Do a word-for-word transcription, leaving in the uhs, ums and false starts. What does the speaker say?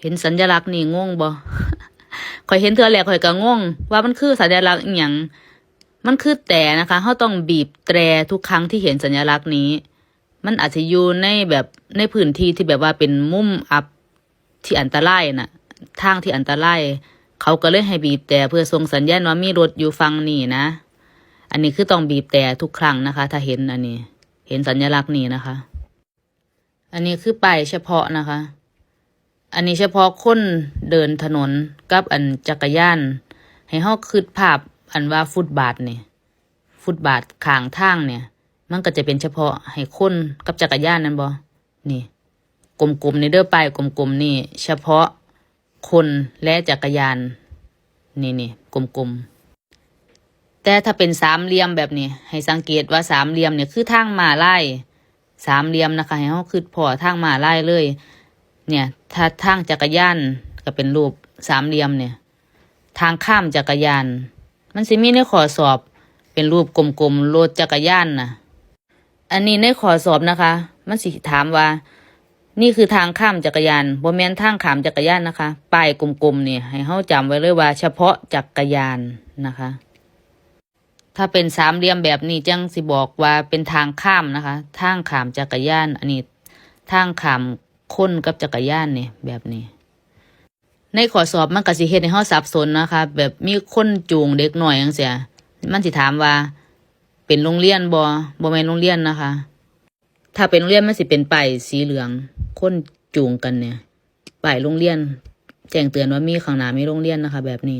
เห็นสัญลักษณ์นี่งงบ่ ข้อยเห็นเทื่อแรกข้อยก็งง ว่ามันคือสัญลักษณ์อีหยัง มันคือแตรนะคะ เราต้องบีบแตรทุกครั้งที่เห็นสัญลักษณ์นี้ มันอาจจะอยู่ในแบบในพื้นที่ที่แบบว่าเป็นมุมอับที่อันตรายน่ะ ทางที่อันตราย เขาก็เลยให้บีบแตรเพื่อส่งสัญญาณว่ามีรถอยู่ฝั่งนี้นะ อันนี้คือต้องบีบแตรทุกครั้งนะคะ ถ้าเห็นอันนี้ เห็นสัญลักษณ์นี้นะคะ อันนี้คือป้ายเฉพาะนะคะ อันนี้เฉพาะคนเดินถนนกับอันจักรยาน ให้เราคิดภาพอันว่าฟุตบาทนี่ ฟุตบาทข้างทางเนี่ย มันก็จะเป็นเฉพาะให้คนกับจักรยานนั่นบ่ นี่ กลมๆ นี่เด้อ ป้ายกลมๆ นี่ เฉพาะคนและจักรยาน นี่ๆ กลมๆ แต่ถ้าเป็นสามเหลี่ยมแบบนี้ ให้สังเกตว่าสามเหลี่ยมเนี่ยคือทางม้าลาย สามเหลี่ยมนะคะ ให้เราคิดพ้อทางม้าลายเลย เนี่ย ถ้าทางจักรยานก็เป็นรูปสามเหลี่ยมเนี่ย ทางข้ามจักรยาน มันสิมีในข้อสอบเป็นรูปกลมๆ รถจักรยานน่ะ อันนี้ในข้อสอบนะคะ มันสิถามว่า นี่คือทางข้ามจักรยาน บ่แม่นทางข้ามจักรยานนะคะ ป้ายกลมๆ นี่ ให้เราจำไว้เลยว่าเฉพาะจักรยานนะคะ ถ้าเป็นสามเหลี่ยมแบบนี้จั่งสิบอกว่าเป็นทางข้ามนะคะ ทางข้ามจักรยาน อันนี้ทางข้ามคนกับจักรยานนี่ แบบนี้ ในข้อสอบมันก็สิเฮ็ดให้เราสับสนนะคะ แบบมีคนจูงเด็กน้อยจั่งซี้ มันสิถามว่าเป็นโรงเรียนบ่ บ่แม่นโรงเรียนนะคะ ถ้าเป็นโรงเรียนมันสิเป็นป้ายสีเหลือง คนจูงกันเนี่ย ป้ายโรงเรียน แจ้งเตือนว่ามีข้างหน้ามีโรงเรียนนะคะ แบบนี้